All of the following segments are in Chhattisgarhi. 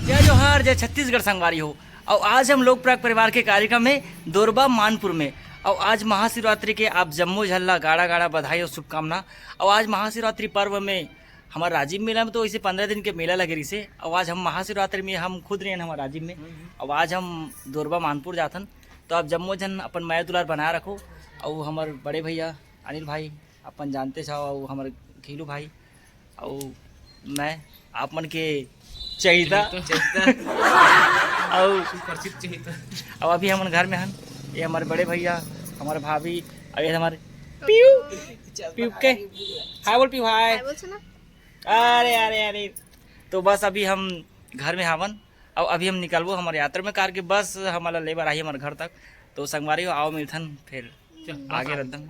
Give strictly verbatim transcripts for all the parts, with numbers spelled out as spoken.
जय जोहार, जय छत्तीसगढ़ संगवारी हो। अउ आज हम लोक प्रयाग परिवार के कार्यक्रम में दोरबा मानपुर में। अउ आज महाशिवरात्रि के आप जम्मो झन ला गाड़ा गाड़ा बधाई अउ शुभकामना। अउ आज महाशिवरात्रि पर्व में हमर राजिम मेला में तो वैसे पंद्रह दिन के मेला लगे रहिसे। अउ आज हम महाशिवरात्रि में हम खुद रहेन हमर राजिम में। अउ आज हम दोरबा मानपुर जाथन। तो आप जम्मो झन अपन मया दुलार बनाए रखो। अउ हमर बड़े भैया अनिल भाई, अपन जानते हो, अउ हमर खीलू भाई, अउ मैं, आप मन के चहिता। चहिता। अउ सुपरिचित चहिता। अब अभी हमन घर में हन। ये हमारे बड़े भैया, हमारे भाभी, अउ ये हमारे पीयू, पीयू के हाय बोल, पीयू हाय। हाय बोल सुना। अरे, अरे, अरे, तो बस अभी हम घर में हावन। अब अभी हम निकलबो हमर यात्रा में, कार के बस हमला ले बर आही हमर घर तक। तो संगवारी हो, आओ मिलथन फिर चल, आगे बस। रद्दम।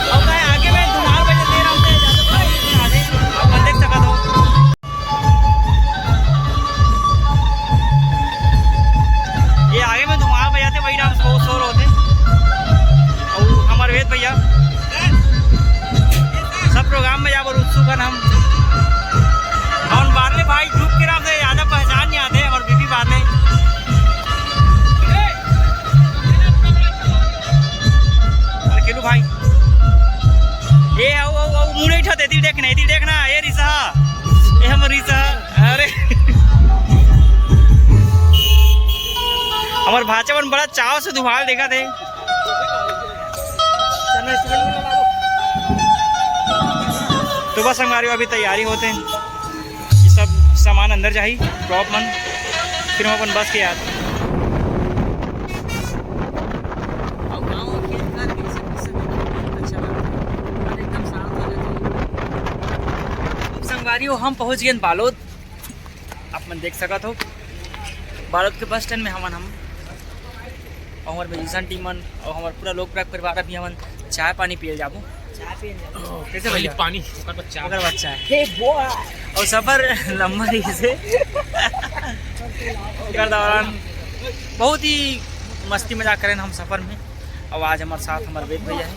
अउ काय आगे में धुमाल बजे दे रहा हूँ, आप देख सकत हो। ये आगे में धुमाल बजाते, वही नाम से बहुत शोर होते। अउ हमर वेद भैया सब प्रोग्राम में जाबर उत्सुक हन हम। अउ बारले भाई ग्रुप के नाम से ज्यादा पहचान नहीं आते, हमर बीबी बारले। अरे केलू भाई, ए, आओ, आओ, आओ, मुंह नहीं उठाते, इधर देखना, इधर देखना, ए रिसा, ए हमर रिसा, अरे। हमर भाचा मन बड़ा चाव से धुमाल देखत हे। तो बस संगवारी हो, अभी तैयारी होते हैं, ये सब सामान अंदर जाही, प्रॉप मन, फिर हम अपन बस के याद। अउ गाँव के घर कैसे, कैसे देखे, बहुत अच्छा लगता है। घर एकदम शांत हो जाता है। अब संगवारी हो, हम पहुँच गए बालोद। आप मन देख सकत हो, बालोद के बस स्टैंड में हमन हम, अउ हमर म्यूजिशियन टीम मन अउ हमर पूरा लोक प्रयाग परिवार अभी हमन चाय पानी पिए जाबो। चाय पिए जाबो। कैसे भैया? पानी, ओकर बाद चाय। ओकर बाद चाय। Hey boy. अउ सफर लंबा रहिसे। ओकर दौरान बहुत ही मस्ती मजाक करेन हम सफर में। अउ आज हमर साथ हमर वेद भैया हे,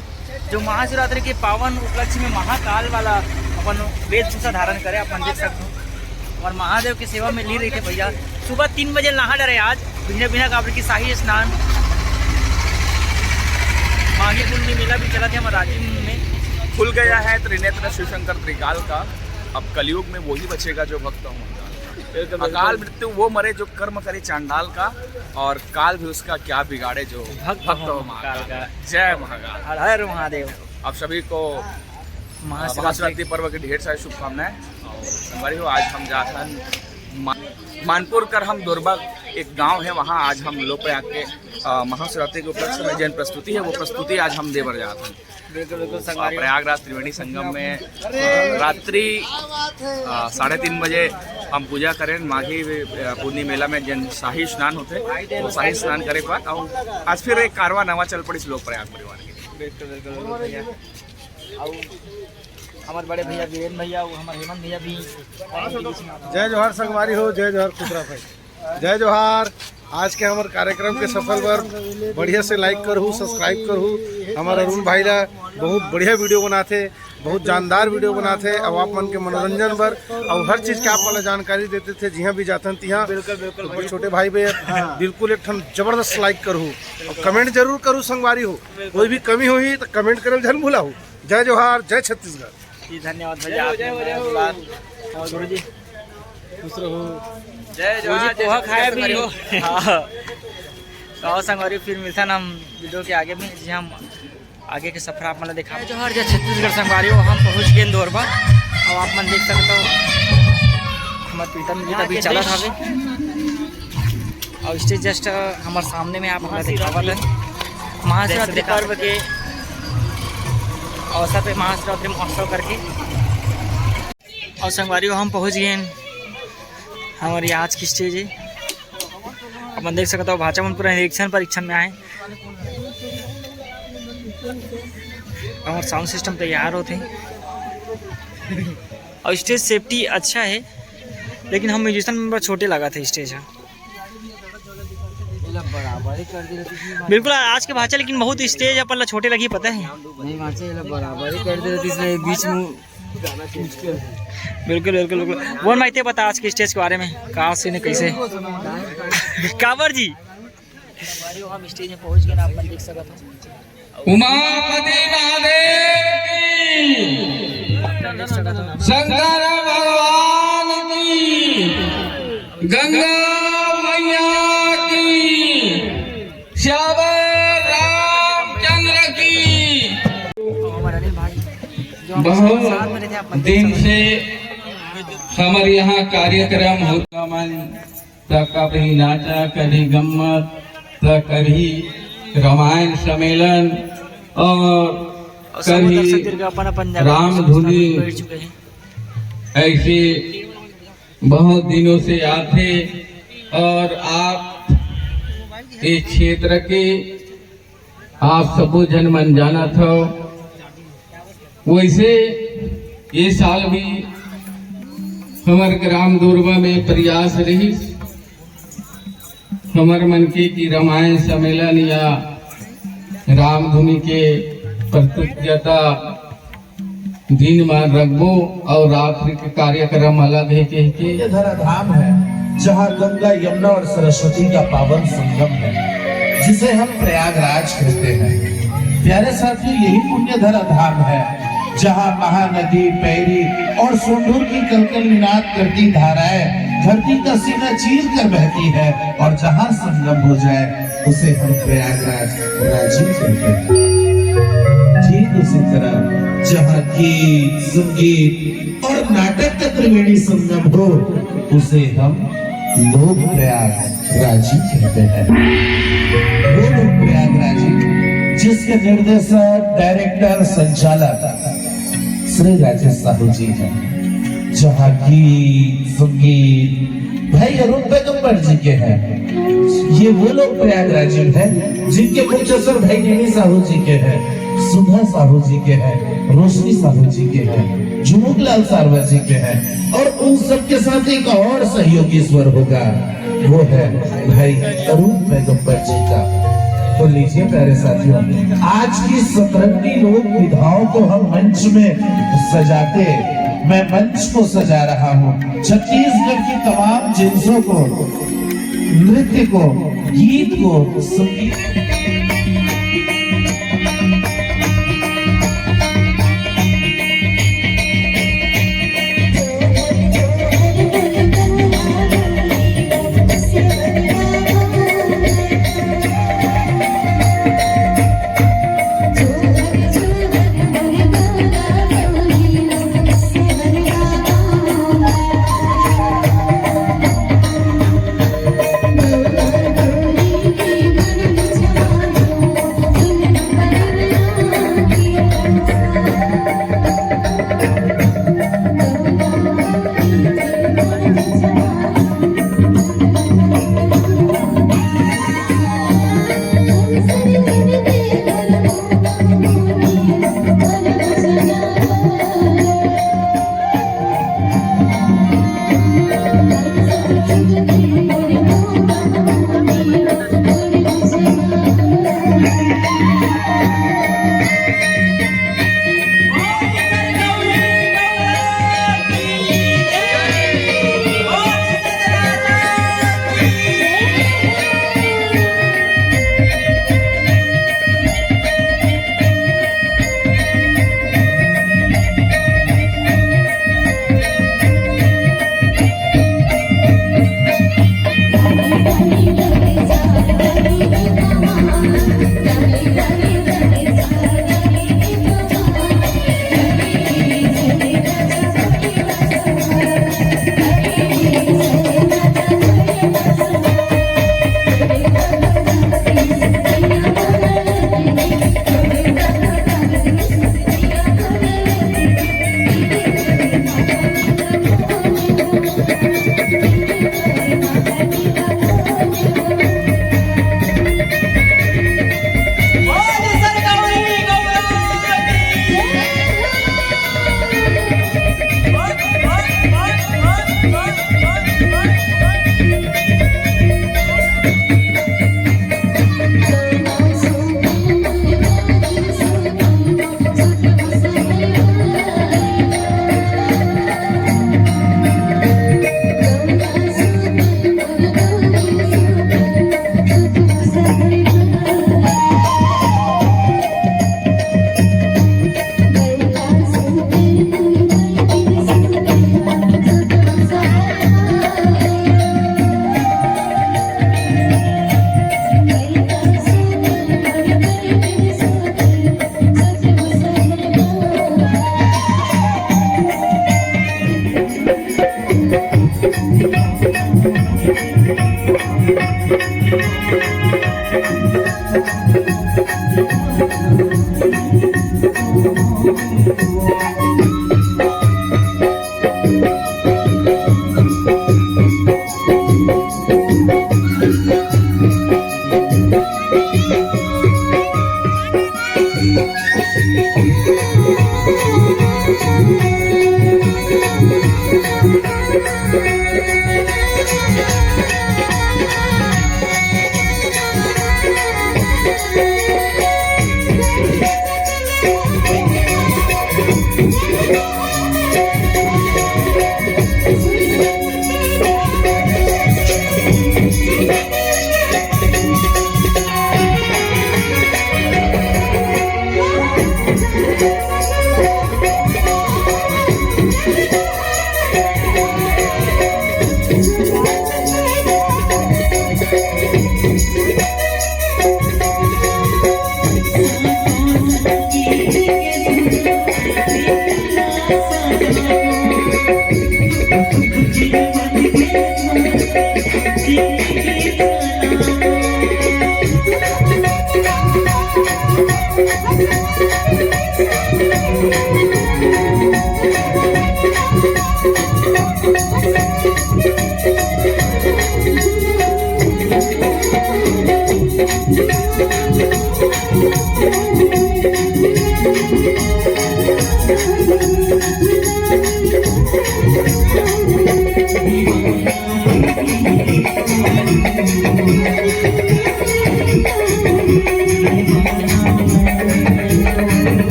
जो महाशिवरात्रि के पावन उपलक्ष्य में महाकाल वाला अपन वेशभूषा धारण करे, अपन देख सकते हो। अउ महादेव के सेवा में लीन रहिथे भैया। सुबह तीन बजे नहा डरे आज, बिना बिना काबर की शाही स्नान। माघी पुन्नी मेला भी चलत हे हमर राजिम में। खुल गया है त्रिनेत्र शिवशंकर त्रिकाल का। अब कलियुग में वही बचेगा जो भक्त हो महाकाल। बिल्कुल, बिल्कुल। अकाल मृत्यु वो मरे जो कर्म करे चांडाल का, और काल भी उसका क्या बिगाड़े जो भक्त भक्त हो हो महाकाल महाकाल का। का। जय महाकाल। हर हर महादेव। आप सभी को महाशिवरात्रि। महाशिवरात्रि पर्व की ढेर सारी शुभकामनाएं। और संगवारी हो, आज हम जाथन मा-, मानपुर कर हम दोरबा एक गांव है, वहाँ आज हम लोक प्रयाग के, अ, महाशिवरात्रि के उपलक्ष्य में जन प्रस्तुति है, वो प्रस्तुति आज हम दे बर जाथन। बिल्कुल, बिल्कुल, और संगवारी हो। प्रयागराज त्रिवेणी संगम में, अ, रात्रि, अ, साढ़े तीन बजे हम पूजा करें माघी, अ, पुन्नी मेला में जन शाही स्नान होते, वो शाही स्नान करे के बाद अउ आज फिर एक कारवा नवा चल पड़िस लोक प्रयाग परिवार के। बिल्कुल, बिल्कुल, बिल्कुल भैया। अउ हमर बड़े भैया वीरेन भैया, अउ हमर हेमंत भैया भी। जय जोहार संगवारी हो, जय जोहार खुसरा भाई, जय जोहार। आज के हमर कार्यक्रम के सफल बर बढ़िया से like करहू, subscribe करहू, हमर अरुण भाई ला बहुत बढ़िया video बनाथे, बहुत जानदार video बनाथे, अउ आप मन के मनोरंजन बर अउ हर चीज के आप मन ला जानकारी देथे, जिहाँ भी जाथन तिहाँ। बिल्कुल, बिल्कुल ऊपर भैया। छोटे भाई बे, हाँ। बिल्कुल एक ठन जबरदस्त like करहू अउ comment जरूर करहू संगवारी हो। बिल्कुल। कोई भी कमी होही तो comment करे ल झन भुलाहू। जय जोहार, जय छत्तीसगढ़। जी, धन्यवाद भैया, जय हो, आपने जय हो, हमारा जय हो। आशीर्वाद। और गुरु जी, खुश रहो। जय गुरु जी, जोहार, जय पोहा छत्तीसगढ़ खाए भी। संगवारी हो। हाँ। तो आओ संगवारी, फिर मिलथन हम video के आगे में, जी हम आगे के सफर आप मन ला दिखाबो। जय जोहार, जय छत्तीसगढ़ संगवारी हो, हम पहुँच गए दोरबा। अब आप मन देख सकते हो, हमर प्रीतम गीत अभी चलत हवे। अउ stage just, अ, हमर सामने में आप हमला दिखावत हन। महाशिवरात्रि पर्व के अवसर पे महाशिवरात्रि महोत्सव करके। अउ संगवारी हो, हम पहुँच गए हन हमर आज की stage हे। अपन देख सकत हो, भाचा मन पूरा निरीक्षण परीक्षण में आए। हमर sound system तैयार होथे। अउ stage safety अच्छा हे, लेकिन हम musician मन बर छोटे लागत हे stage ह। एला बराबर ही कर दे रहिस। बिल्कुल, आज के भाचा लेकिन बहुत stage अपन ला छोटे लगही, पता हे? नहीं भाचा, एला बराबर ही कर दे रहिस, इसमें बीच में बिल्कुल, बिल्कुल, बिल्कुल। बोल, मैं इतने बता आज के स्टेज के बारे में, कहाँ से ने कैसे? काबर जी? हम स्टेज में पहुंच गए ना, अपन देख सकत हो। उमापति महादेव की, शंकर भगवान की, गंगा मैया की, श्यावर रामचंद्र की। हमारे अनिल भाई, जो हमारे साथ में रहते हैं, अपन बहुत दिन से हमारे यहाँ कार्यक्रम होता मन, त कभी नाचा, कभी गम्मत, त कभी रामायण सम्मेलन और और समूह कभी दर्शक दीर्घ अपन अपन जगह राम धुनी। बैठ चुके हैं। ऐसे बहुत दिनों से आते और आप इस क्षेत्र के आप सबो झन मन जानत हव। वैसे ये साल भी हमर ग्राम दूरबा में प्रयास रहिस हमर मन के कि रामायण सम्मेलन या रामधुनी के प्रतियोगिता दिन मान रखबो और रात्रि के कार्यक्रम अलग है कह के। ये धरा धाम है जहाँ गंगा, यमुना और सरस्वती का पावन संगम है, जिसे हम प्रयागराज कहते हैं। प्यारे साथियों, यही पुण्य धरा धाम है जहाँ महानदी, पैरी और सोंढूर की कलकल निनाद करती धाराएं धरती का सीना चीर कर बहती है और जहाँ संगम हो जाए उसे हम प्रयागराज राजी कहते हैं। ठीक उसी तरह जहाँ गीत, संगीत और नाटक का त्रिवेणी संगम हो उसे हम लोक प्रयाग राजी कहते हैं। वो लोक प्रयाग राजी जिसके निर्देशक, डायरेक्टर, संचालक श्री राजेश साहू जी हैं, जहाँ गीत, संगीत भाई अरुण पैगंबर जी के हैं। ये वो लोक प्रयाग राजी हैं जिनके मुख्य स्वर भाई नेनी साहू जी के हैं, सुधा साहू जी के हैं, रोशनी साहू जी के हैं, झुमुकलाल सारवा जी के हैं और उन सबके साथ एक और सहयोगी स्वर होगा, वो है भाई अरुण पैगंबर जी का। तो लीजिए प्यारे साथियों, आज की सतरंगी लोक विधाओं को हम मंच में सजाते, मैं मंच को सजा रहा हूँ। छत्तीसगढ़ की तमाम जिनसों को, नृत्य को, गीत को, संगीत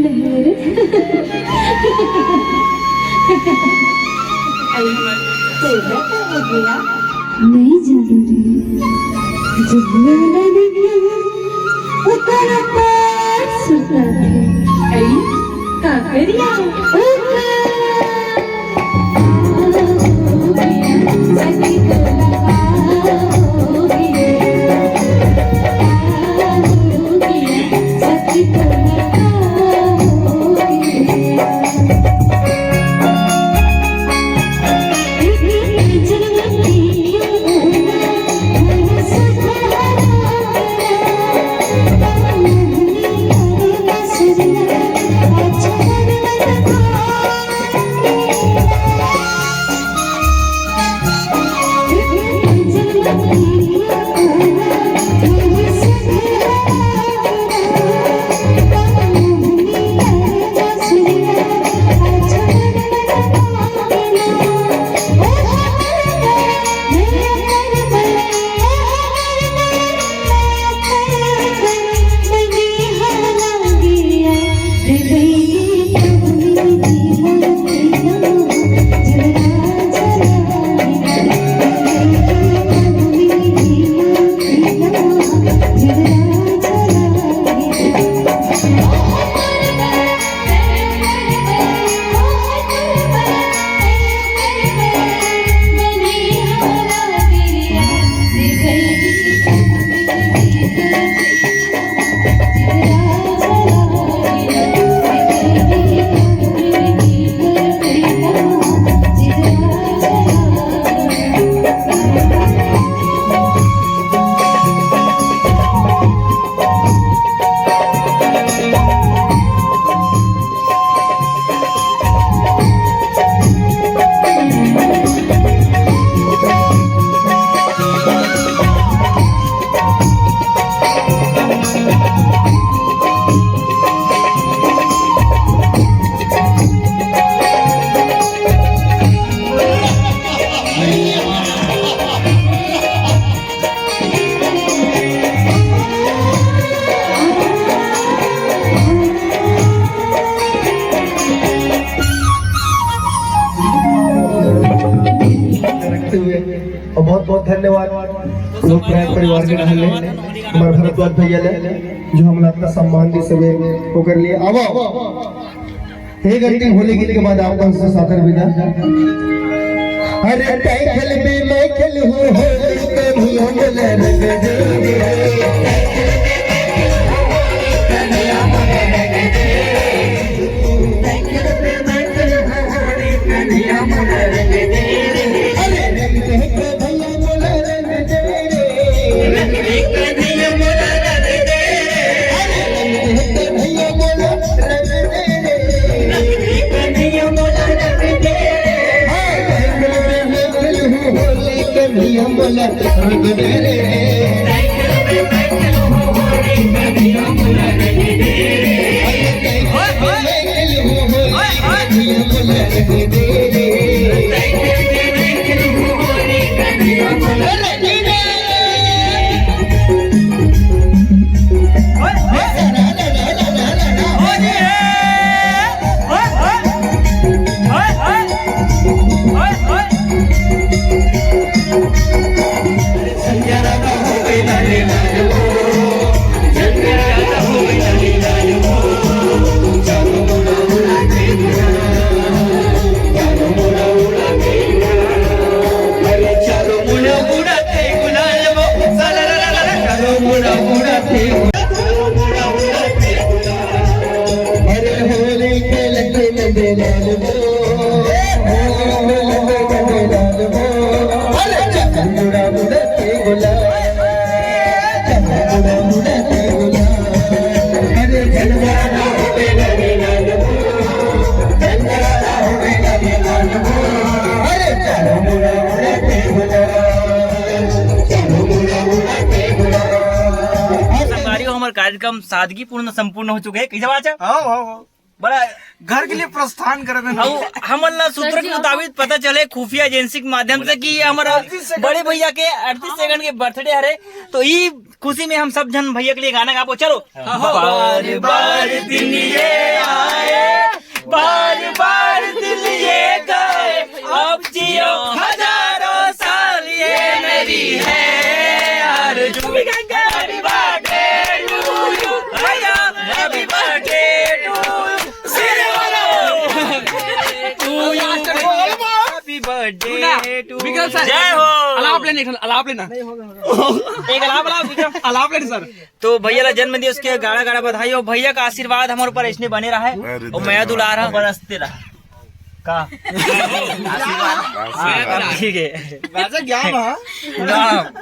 नहीं रे। अई, तेरा का हो गया? नहीं जानू रे। जब वाला देखा, ओकर पास सुता थे। अई, का करिया? ओकर रखते हुए, और बहुत बहुत धन्यवाद लोक प्रयाग परिवार के नाम ले हमारे भरद्वाज भैया ले, जो हमला इतना सम्मान दी सबे ओकर लिए। आवा, हे घंटी होली गीत के बाद आप मन से सादर विदा। अरे तै खेलबे मैं खेलहूँ होली, कन्हैया मोला रंग दे रे। अरे रंग दे भैया मोला रंग दे रे। अरे होली खेलत नंदलाल वो, होली खेलत नंदलाल वो, अरे चल मुड़ा मुड़ा के गुलाल, चल मुड़ा मुड़ा के गुलाल, अरे चल मुड़ा मुड़ा के गुलाल, चल मुड़ा मुड़ा के गुलाल, अरे चल मुड़ा मुड़ा के गुलाल, चल मुड़ा मुड़ा के गुलाल। संगवारी हो, हमर कार्यक्रम सादगीपूर्ण संपूर्ण हो चुके हे। कैसे बात हे? हाँ, हाँ, हाँ। बड़ा घर के लिए प्रस्थान करे में अउ हमन ला सूत्र के मुताबिक पता चले, खुफिया एजेंसी के माध्यम से, कि ये हमर अड़तीस सेकंड बड़े भैया के अड़तीस सेकंड के बर्थडे हरे, तो ई खुशी में हम सब झन भैया के लिए गाना गाबो। चलो। बार बार दिन ये आए, बार बार दिन ये गए, अब जियो हजारों साल, ये मेरी है आरज़ू। Happy birthday to you, भैया, happy birthday to you, सिरे वालो, to you, happy birthday to you। Vikram sir, जय हो। अलाप लेना, एक ठन अलाप लेना। एक अलाप, अलाप, विक्रम। अलाप लेना सर। तो भैया ला जन्म दिवस के गाड़ा गाड़ा बधाई हो। भैया का आशीर्वाद हमर ऊपर ऐसने बने रहे अरे और मया धन्यवाद। दुलार ह बरसते रहा। का? आशीर्वाद। हाँ, ठीक है। राजा ज्ञान, हाँ? ना।